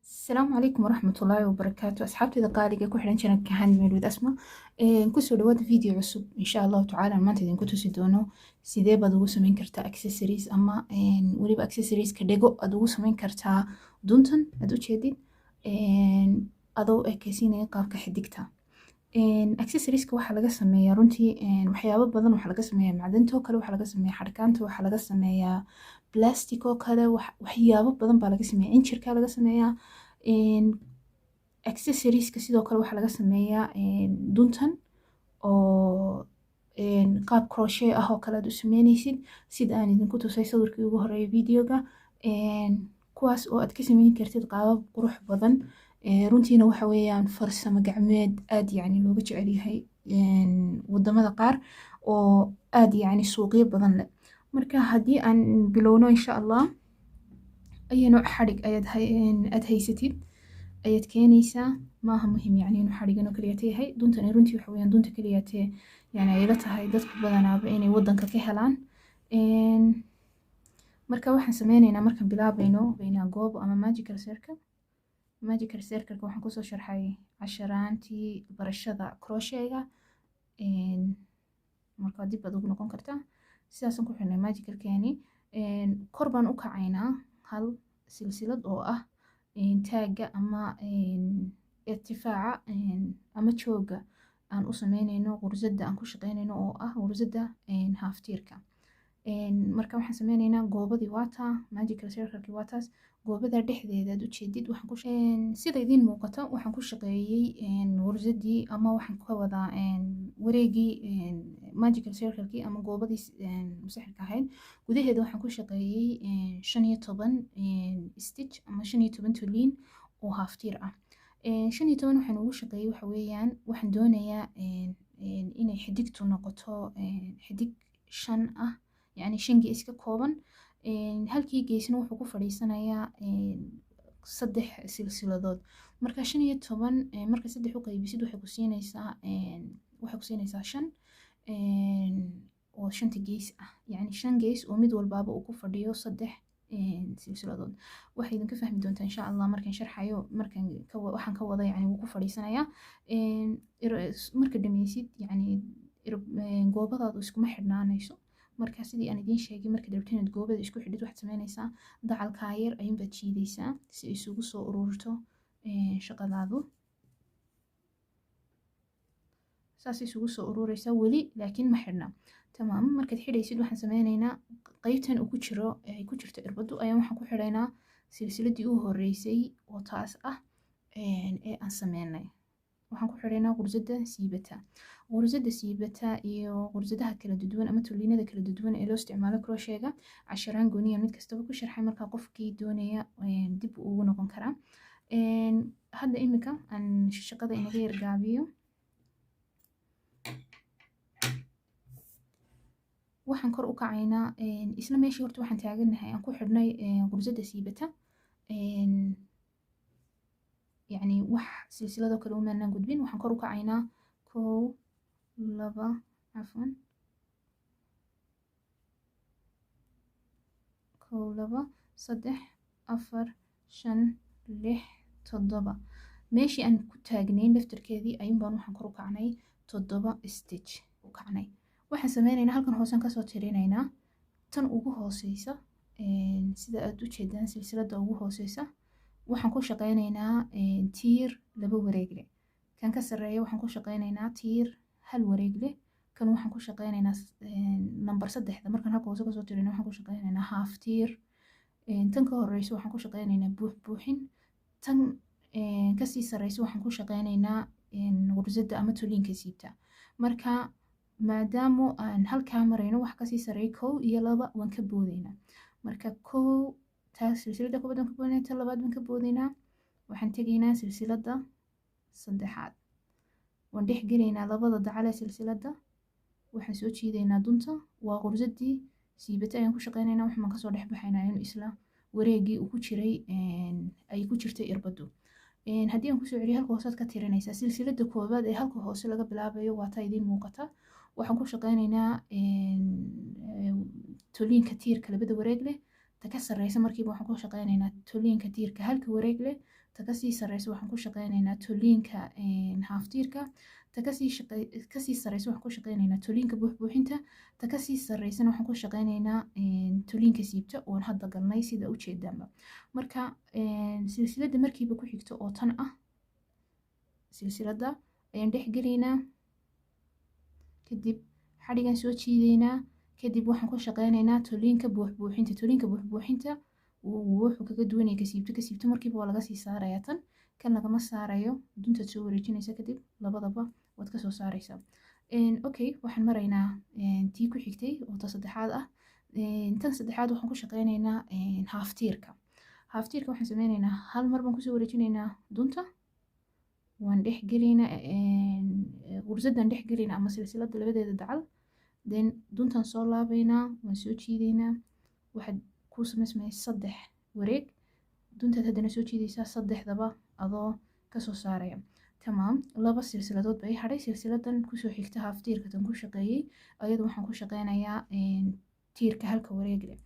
Asalaamu calaykum waraxmatullaahi wabarakaatu, asxaabtayda qaaliga ku xidhan channelka Handmade with Asma. Kusoo dhawaada video cusub. Insha Allahu tacaala maanta idinku tusi doono sidee baad ugu samayn kartaa accessories ama weliba accessorieska dhego aad ugu samayn kartaa duntan aad ujeedid, adoo ekeysiinaya qaabka xidigta. Accessorieska waxaa laga sameeyaa runtii waxyaabo badan. Waxaa laga sameeyaa macdantoo kale, waxaa laga sameeyaa xadhkaanta, waxaa laga sameeyaa plastic oo kale, waxyaabo badan baa laga sameeyaa, injirka laga sameeyaa accessorieska. Sidoo kale waxaa laga sameeyaa duntan oo qaab crochet ah oo kale aad u sameyneysid, sida aan idinku tusay sawirkii ugu horeeya videoga, kuwaas oo aad ka sameyn kartid qaabab qurux badan. Runtiina waxa weeyaan farsamo gacmeed aad yacni looga jecel yahay wadamada qaar oo aad yacni suuqyo badan leh. Marka haddii aan bilowno, insha Allah, ayo nooc xadhig ayaad aad haysatid ayaad keenaysaa. Maaha muhim yacni inuu xadhigan oo keliyata yahay. Duntani runtii waxa weeyaan dunta keliyate yani ay la tahay dadku badanaaba inay wadanka ka helaan. Marka waxaan sameyneynaa, markaan bilaabayno baynaa goobo ama magical circle. Magical circle waxaan kusoo sharxay casharaantii barashada crochet-ga, marka dib baad ugu noqon kartaa. Sidaasaan ku xirnay magicalkeeni. Kor baan u kacaynaa hal silsilad oo ah taagga ama irtifaaca ama jooga aan u sameyneyno qursada aan ku shaqeyneyno, oo ah qursada haaftiirka. Marka waxaan sameyneynaa, goobadii waataa, magical circlekii waataas, goobada dhexdeeda aad ujeedid waxaan ku, sida idiin muuqata, waxaan ku shaqeeyey gursadii ama waxaan ka wadaa wareegii magical circlekii ama goobadii musixirka ahayd. Gudaheeda waxaan ku shaqeeyey 15 stitch ama 15 toliin oo haaftiir ah. 15 waxaan ugu shaqeeyey waxa weeyaan waxaan doonayaa inay xidigtu noqoto xidig shan ah, yacni shan gees ka kooban. Halkii geesna wuxuu ku fadhiisanayaa saddex silsiladood. Marka 15 marka saddex u qaybisid, waxay ku siinaysaa shan oo shanta gees ah, yacni shan gees oo mid walbaaba uu ku fadhiyo saddex silsiladood. Waxay idinka fahmi doontaa, insha Allah, markaan sharxayo markaan waxaan ka wada. Yacni wuu ku fadhiisanayaa marka dhameysid, yacni goobadaadu iskuma xidhnaanayso. Marka sidii aan idiin sheegay, markaad rabto inaad goobada isku xidhid, waxaad sameynaysaa dacalkaa yar ayuunbaad jiidaysaa si ay isugu soo ururto shaqadaadu. Saas isugu soo urureysaa weli, laakiin ma xidhna. Tamaam. Markaad xidhaysid, waxaan sameyneynaa qeybtan uu ku jiro, ay ku jirto irbadu, ayaan waxaan ku xidhaynaa silsiladii u horeysay oo taas ah ee aan sameynay. Waxaan ku xidhaynaa qursada siibata. Qursada siibata iyo qursadaha kala duwan ama tuliinada kala duwan ee loo isticmaalo crochet-ga casharaan gooniya mid kastaba ku sharxay. Marka qofkii doonaya dib ugu noqon karaa. Hadda imika aan shaqada inaga yar gaabiyo. Waxaan kor u kacaynaa isla meeshii horta waxaan taaganahay aan ku xidhnay qursada siibata, yacni wax silsiladoo kale umaanaan gudbin. Waxaan kor u kacaynaa kow, laba, cafwan, kow, laba, saddex, afar, shan, lix, toddoba. Meeshii aan ku taagnayn laftarkeedii ayuun baan waxaan kor u kacnay toddoba stitch u kacnay. Waxaan sameynaynaa, halkan hoosaan kasoo tirinaynaa tan ugu hooseysa. Sida aad u jeedaan, silsilada ugu hooseysa waxaan ku shaqeynaynaa tiir laba wareeg leh. Kan ka sarreeya waxaan ku shaqeynaynaa tiir hal wareeg leh. Kan waxaan ku shaqeynaynaa number saddexda, markaan halka hoose kasoo tirino, waxaan ku shaqeynaynaa half tiir. Tan ka horeysa waxaan ku shaqeynaynaa buux buuxin. Tan kasii sarreysa waxaan ku shaqeynaynaa gursada ama toliinka siibta. Marka maadaama aan halkaa marayno, wax kasii sarreeya kow iyo laba waan ka boodaynaa. Marka kow, taas silsilada koobaad waan ka boodaynaa, tan labaad waan ka boodaynaa, waxaan tegaynaa silsilada saddexaad, waan dhex gelaynaa labada dacale silsilada, waxaan soo jiidaynaa dunta, waa qursadii siibata ayaan ku shaqeynaynaa. Waxaan kasoo dhex baxaynaa inuu isla wareegii uu ku jiray ay ku jirtay irbadu. Haddii aan kusoo celiyo, halka hoosead ka tirinaysaa. Silsilada koowaad ee halka hoose laga bilaabayo waa taa idiin muuqata. Waxaan ku shaqeynaynaa toliinka tiirka labada wareeg leh. Ta ka sarreysa markiiba waxaan ku shaqeynaynaa toliinka tiirka halka wareeg leh. Ta kasii sarreysa waxaan ku shaqeynaynaa toliinka haaf tiirka. Ta kasii sarreysa waxaan ku shaqeynaynaa toliinka buuxbuuxinta. Ta kasii sarreysana waxaan ku shaqeynaynaa toliinka siibta oon hadda galnay, sida ujeedaanba. Marka silsiladda markiiba ku xigta oo tan ah, silsiladda ayaan dhex gelaynaa, kadib xadhigan soo jiidaynaa, kadib waxaan ku shaqeynaynaa toliinka buuxbuuxinta. Toliinka buuxbuuxinta wuxuu kaga duwanaya kasiibto, kasiibto markiiba waa laga sii saarayaa, tan kan lagama saarayo. Duntaad soo wareejinaysa, kadib labadaba waad kasoo saaraysaa. Okay, waxaan maraynaa tii ku xigtay oo ta saddexaad ah. Tan saddexaad waxaan ku shaqeynaynaa haaf tiirka. Haaf tiirka waxaan sameynaynaa, hal mar baan kusoo wareejinaynaa dunta, waan dhex gelaynaa gursadan, dhex gelaynaa ama silsilada labadeeda dacal, then duntan soo laabaynaa, waan soo jiidaynaa. Waxaad ku samaysmaya saddex wareeg. Duntaad haddana soo jiidaysaa, saddexdaba adoo kasoo saaraya. Tamaam, laba silsiladood bay hadhay. Silsiladan kusoo xigta haaf tiirka tan ku shaqeeyey, ayadu waxaan ku shaqeynayaa tiirka halka wareeg leh.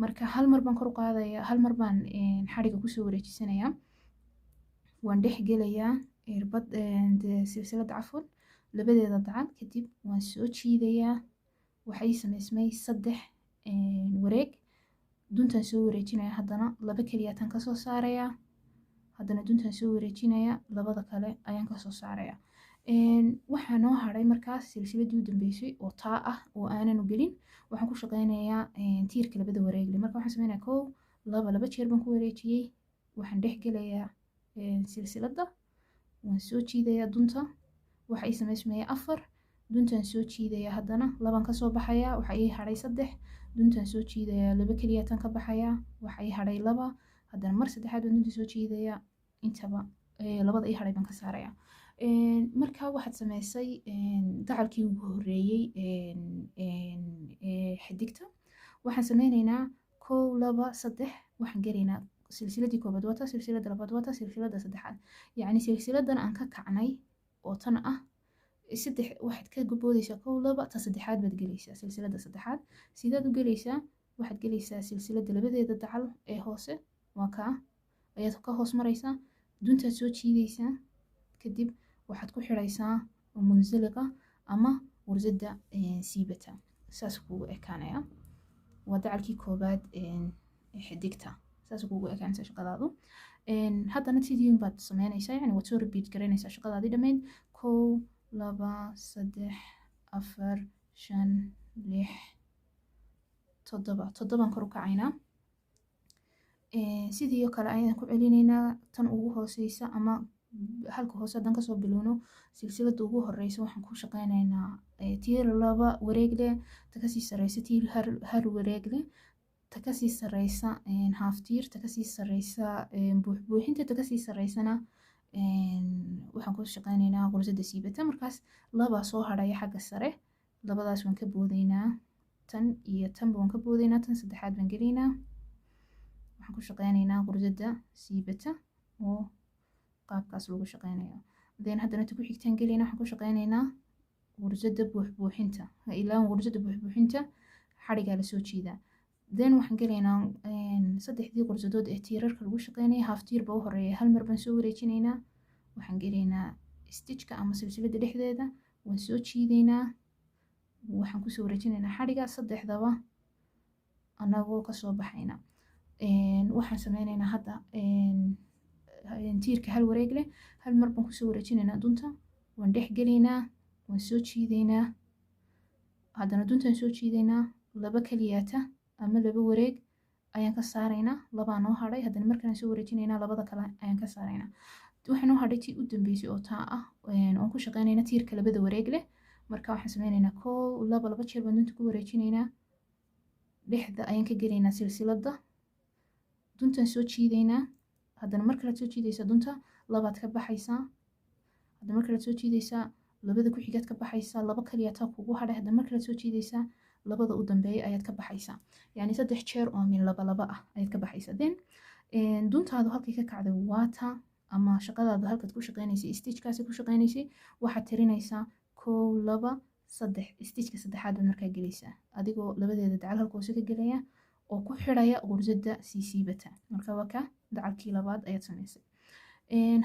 Marka hal mar baan kor u qaadaya, hal mar baan xadhiga kusoo wareejisanayaa, waan dhex gelayaa irbad silsiladda, cafwan, labadeeda dacal, kadib waan soo jiidayaa. Waxay samaysmay saddex wareeg. Duntaan soo wareejinaya, haddana laba keliya tan kasoo saaraya, haddana duntaan soo wareejinaya, labada kale ayaan kasoo saaraya. Waxaa noo hadhay markaas silsiladii u dambeysay oo taa ah oo aanan gelin. Waxaan ku shaqeynayaa tiirka labada wareegle. Marka waxaan sameynaya kow, laba, laba jeer baan ku wareejiyey. Waxaan dhex gelayaa silsiladda, waan soo jiidayaa dunta, waxa ii samaysmaya afar. Duntaan soo jiidaya, haddana labaan kasoo baxaya, waxa ii hadhay saddex. Duntaan soo jiidaya, laba keliya tan ka baxaya, waxa ii hadhay laba. Haddana mar saddexaad baan dunta soo jiidaya, intaba labada ii hadhay baan ka saaraya. Marka waxaad samaysay dacalkii ugu horreeyey xidigta. Waxaan sameyneynaa kow, laba, saddex. Waxaan gelaynaa silsiladii koobaad wata, silsilada labaad wata, silsilada saddexaad. Yacni silsiladan aan ka kacnay oo tan ah, saddex waxaad ka boodaysaa, kow, laba, ta saddexaad baad gelaysaa. Silsilada saddexaad sidaad u gelaysaa? Waxaad gelaysaa silsilada labadeeda dacal ee hoose, waa kaa, ayaad ka hoos maraysaa, duntaad soo jiidaysaa, kadib waxaad ku xidhaysaa munzaliqa ama warsada siibata. Saas kuugu ekaanaya. Waa dacalkii koobaad xidigta. Saas kuugu ekaanaysa shaqadaadu. Haddana sidiin baad sameynaysaa, yani waad soo repeat garaynaysaa shaqadaadii dhammayd: kow, laba, saddex, afar, shan, lix, toddoba. Toddobaan kor u kacaynaa. Sidii oo kale ayaan ku celinaynaa. Tan ugu hooseysa ama halka hoose haddaan kasoo bilowno, silsilada ugu horeysa waxaan ku shaqeynaynaa tiir laba wareeg leh, ta kasii sareysa tiir hal wareeg leh, ta kasii sareysa haaf tiir, ta kasii sareysa buuxbuuxinta, ta kasii sareysana waxaan ku shaqeynaynaa qursada siibata. Markaas labaa soo hadhaya xagga sare, labadaas waan ka boodaynaa, tan iyo tanba waan ka boodaynaa, tan saddexaad baan gelaynaa. Waxaan ku shaqeynaynaa qursada siibata oo qaabkaas lagu shaqeynayo. Then haddana ta ku xigtaan gelayna, waxaan ku shaqeynaynaa qursada buuxbuuxinta. Ilaa qursada buuxbuuxinta xadhigaa lasoo jiidaa. Then waxaan gelaynaa saddexdii qursadood ee tiirarka lagu shaqeynaya. Haaf tiir ba u horeeya. Hal mar baan soo wareejinaynaa, waxaan gelaynaa stitchka ama silsilada dhexdeeda, waan soo jiidaynaa, waxaan kusoo wareejinaynaa xadhiga saddexdaba anagoo kasoo baxayna. Waxaan sameynaynaa hadda tiirka hal wareeg leh. Hal mar baan kusoo wareejinaynaa dunta, waan dhex gelaynaa, waan soo jiidaynaa, haddana duntaan soo jiidaynaa, laba keliyaata ama laba wareeg ayaan ka saaraynaa, labaa noo hadhay. Haddana markaan soo wareejinaynaa, labada kale ayaan ka saaraynaa. Waxaa noo hadhay tii u dambeysay oo taa ah oon ku shaqeynayna tiirka labada wareeg leh. Marka waxaan sameynaynaa kow, laba, laba jeer baan dunta ku wareejinaynaa, dhexda ayaan ka gelaynaa silsiladda, duntaan soo jiidaynaa, haddana mar kalead soo jiidaysaa dunta, labaad ka baxaysaa, haddana mar kalead soo jiidaysaa, labada ku xigaad ka baxaysaa, laba kaliya taa kugu hadhay, haddana mar kalead soo jiidaysaa, labada u dambeeya ayaad ka baxaysaa. Yacni saddex jeer oo min laba laba ah ayaad ka baxaysaa. Then duntaadu halkay ka kacday waa ta Ama shaqadaada halkaad ku shaqeynaysay stitchkaasi ku shaqeynaysay, waxaad tirinaysaa 1, 2, 3. Stitchka saddexaad baad markaa gelaysaa, adigoo labadeeda dacal halka hoose ka gelaya oo ku xidhaya gursada sii siibata. Marka waa ka dacalkii labaad ayaad samaysay.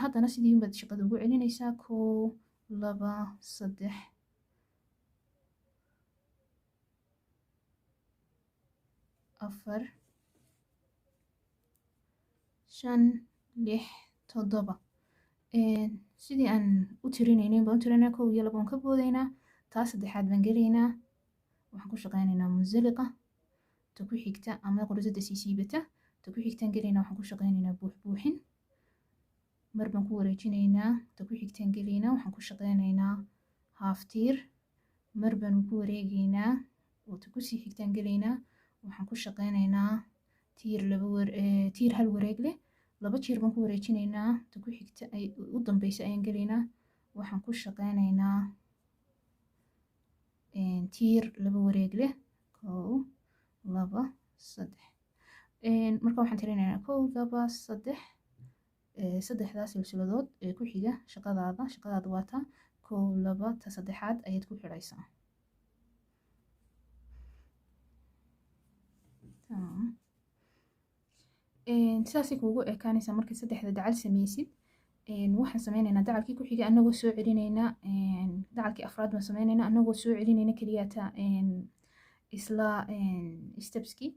Haddana sidii baad shaqada ugu celinaysaa: 1, 2, 3, 4, 5, 6, 7. Sidii aan u tirinaynin baan u tirinaa. 1 iyo 2 waan ka boodaynaa, taa saddexaad baan gelaynaa, waxaan ku shaqeynaynaa munzaliqa. Ta ku xigta ama qursada sii siibata ta ku xigtaan gelaynaa, waxaan ku shaqeynaynaa buux buuxin. Mar baan ku wareejinaynaa. Ta ku xigtaan gelaynaa, waxaan ku shaqeynaynaa haaftiir. Mar baan ku wareegaynaa oo ta kusii xigtaan gelaynaa, waxaan ku shaqeynaynaa tiir laba war, tiir hal wareeg leh. 2 jeer baan ku wareejinaynaa. Ta ku xigta ay u dambeysa ayaan gelaynaa, waxaan ku shaqeynaynaa tiir laba wareeg leh. 1, 2, 3. Marka waxaan tirinaynaa 1, 2, 3, saddexdaa silsiladood ee ku xiga shaqadaada. Shaqadaada waa taa: 1, 2, ta saddexaad ayaad ku xidhaysaa. Sidaasay kuugu ekaanaysaa markay saddexda dacal sameysid. Waxaan sameynaynaa dacalkii ku xiga anagoo soo celinaynaa. Dacalkii afraad baan sameynaynaa anagoo soo celinayna keliyaata isla stepskii.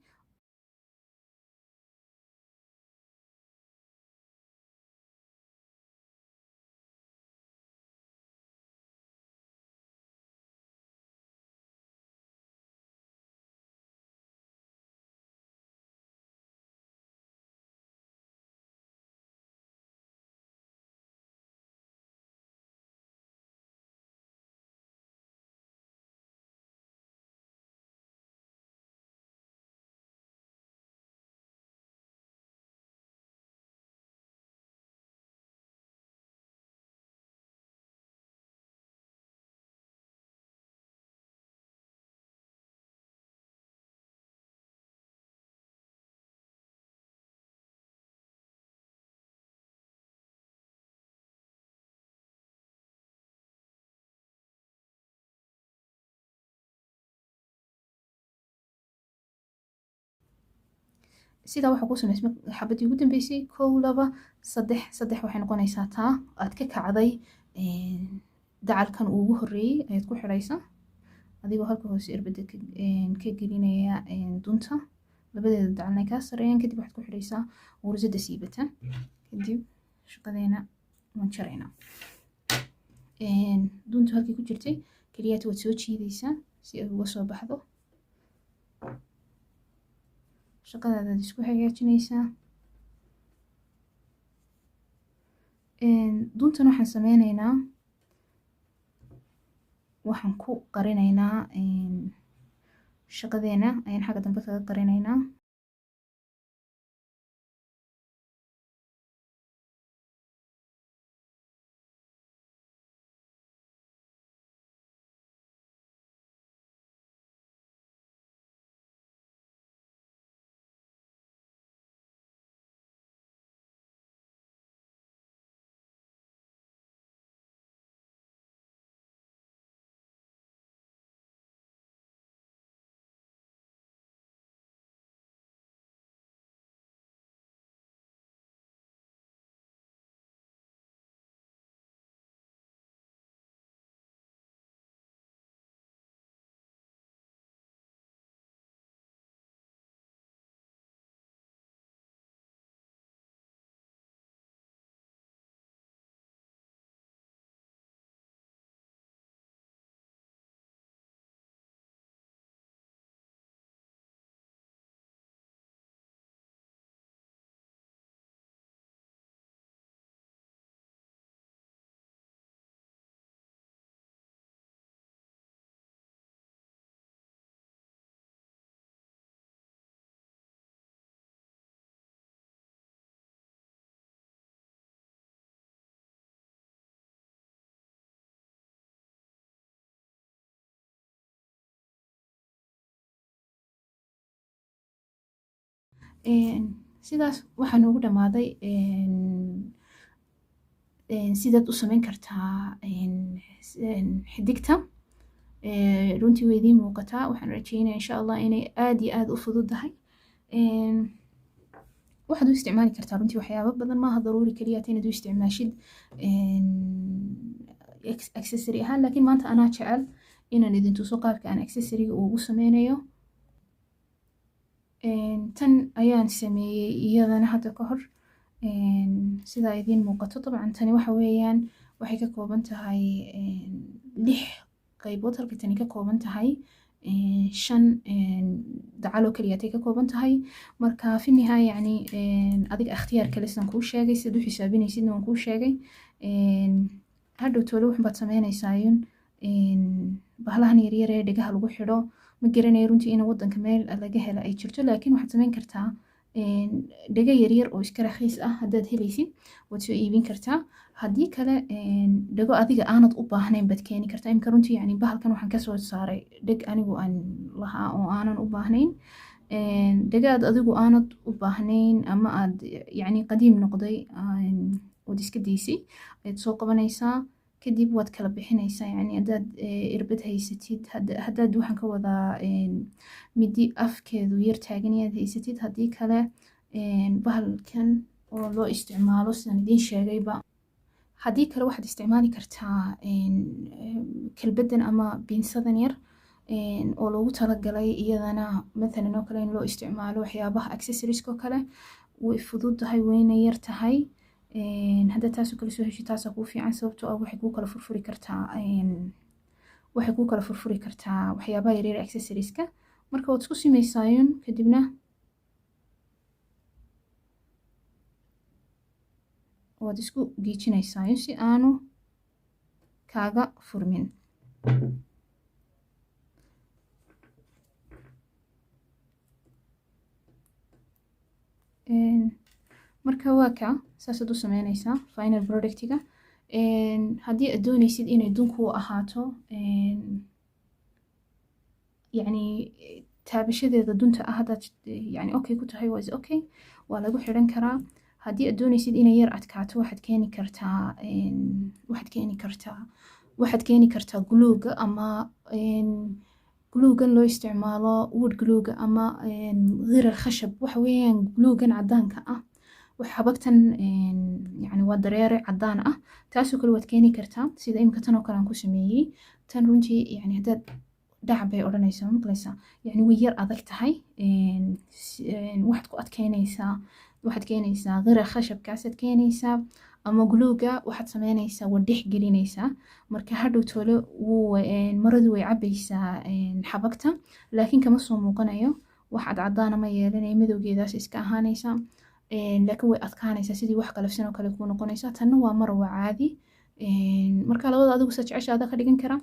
Sidaa waxaa ku samaysma xabadii ugu dambeysay: 1, 2, 3. 3 waxay noqonaysaa taa aad ka kacday dacalkan ugu horreeyey ayaad ku xidhaysaa, adigoo halka hoose irbada ka gelinaya dunta, labadeeda dacalna kaa sareeyaan. Kadib waxaad ku xidhaysaa gursada siibata. Kadib shaqadeena waan jaraynaa. Duntu halkii ku jirtay keliyaata waad soo jiidaysaa si ay uga soo baxdo. Shaqadaadaad isku hagaajinaysaa. Duntan waxaan sameyneynaa, waxaan ku qarinaynaa shaqadeena ayaan xagga dambe kaga qarinaynaa. Sidaas waxaa noogu dhamaaday. Sidaad u samayn kartaa xidigta runtii way idiin muuqataa. Waxaan rajeynaya insha Allah inay aad iyo aad u fududahay. Waxaad u isticmaali kartaa runtii waxyaabo badan, maaha daruuri keliya inaad u isticmaashid accessory ahaan, laakiin maanta anaa jecel inaan idin tuso qaabka aan accessoryga ugu sameynayo. Tan ayaan sameeyey iyadana hadda ka hor, sidaa idiin muuqato. Dabcan tani waxa weeyaan waxay ka kooban tahay lix qaybood, halka tani ka kooban tahay shan dacaloo keliyaatay ka kooban tahay. Marka fi nihaaya, yacni adiga ikhtiyaar kale sidaan kuu sheegay, sidaad u xisaabinaysidna waan kuu sheegay. Hadhow toole wuxun baad sameynaysaa bahalahan yaryar ee dhegaha lagu xidho. Ma garanayo runtii in wadanka meel laga helo ay jirto, laakiin waxaad sameyn kartaa dhega yaryar oo iska rakhiis ah haddaad helaysid, waad soo iibin kartaa. Haddii kale dhego adiga aanad u baahnayn baad keeni kartaa. Imika runtii yani bahalkan waxaan kasoo saaray dheg anigu aan lahaa oo aanan u baahnayn. Dhega aad adigu aanad u baahnayn ama aad yani qadiim noqday ood iska daysay ayaad soo qabanaysaa, kadib waad kala bixinaysaa. Yani haddaad irbad haysatid, haddaad waxaan ka wadaa midi afkeedu yar taagan yaad haysatid, haddii kale bahalkan oo loo isticmaalo sidaan idiin sheegayba. Haddii kale waxaad isticmaali kartaa kelbadan ama biinsadan yar oo loogu talagalay iyadana mathalan oo kale in loo isticmaalo waxyaabaha accessorieska oo kale. Way fududahay, wayna yar tahay. Haddaad taasoo kale soo heshid, taasaa kuu fiican, sababtoo ah waxay kuu kala furfuri kartaa waxyaabaha yaryar accessorieska. Marka waad isku simaysaayun, kadibna waad isku giijinaysaayun si aanu kaaga furmin. Marka waa ka saasaad u sameynaysaa final productiga. Haddii aad doonaysid inay dunku ahaato, yacni taabashadeeda dunta ah haddaad yani okay ku tahay, waa is okay, waa lagu xidhan karaa. Haddii aad doonaysid inay yar adkaato, waxaad keeni kartaa gluega ama gluegan loo isticmaalo wood gluega ama ghirar khashab. Waxa weeyaan gluegan cadaanka ah, xabagtan yani waa dareere cadaan ah, taasoo kale waad keeni kartaa, sida imika tan oo kale aan ku sameeyey. Tan runtii yani haddaad dhac bay odhanaysaa, maqlaysaa, yani way yar adag tahay. Waxaad ku adkeynaysaa, waxaad keenaysaa qira khashabkaasaad keenaysaa ama gluega waxaad sameynaysaa, waad dhex gelinaysaa. Marka hadhow toole wuu maradu way cabaysaa xabagta, laakiin kama soo muuqanayo wax cadcadaana ma yeelanayo, madowgeedaas iska ahaanaysa, laakiin way adkaanaysaa, sidii wax qalafsan oo kale kuu noqonaysaa. Tanna waa maro, waa caadi. Marka labada adigu sa jecesha adaa ka dhigan kara,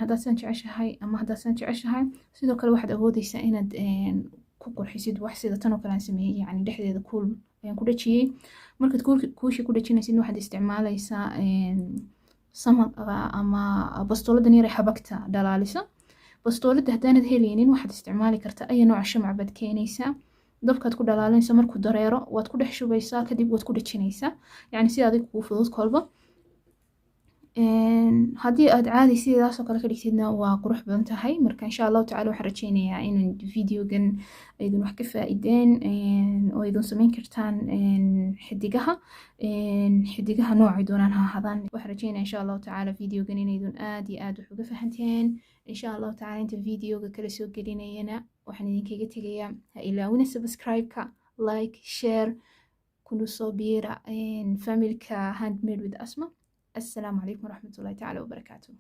haddaad san jeceshahay ama haddaad san jeceshahay. Sidoo kale waxaad awoodeysaa inaad ku qurxisid wax sida tan oo kale aan sameeyey, yacni dhexdeeda kuul ayaan ku dhajiyey. Markaad kuushii ku dhajinaysid, waxaad isticmaalaysaa samaqa ama bastooladan yar ee xabagta dhalaalisa. Bastoolada haddaanad helaynin, waxaad isticmaali kartaa aya nooca shamac baad keenaysaa, dabkaad ku dhalaalinaysaa, markuu dareero waad ku dhex shubaysaa, kadib waad ku dhajinaysaa, yacni si adiga kuu fudud kolba. Haddii aad caadi sidaasoo kale ka dhigtidna waa qurux badan tahay. Marka insha Allahu tacala waxaan rajeynayaa in videogan aydun wax ka faa'iideen oo aydun samayn kartaan xidigaha noocay doonaan ha ahaadaan. Waxaan rajeynaya insha Allahu tacaala videogan inaydun aad iyo aad wax uga fahanteen. Insha Allahu tacala inta videoga kala soo gelinayana waxaan idinkaga tegayaa, ha ilaawina subscribe-ka, like, share, kuna soo biira familka Handmade with Asma. السلام عليكم ورحمة الله تعالى وبركاته.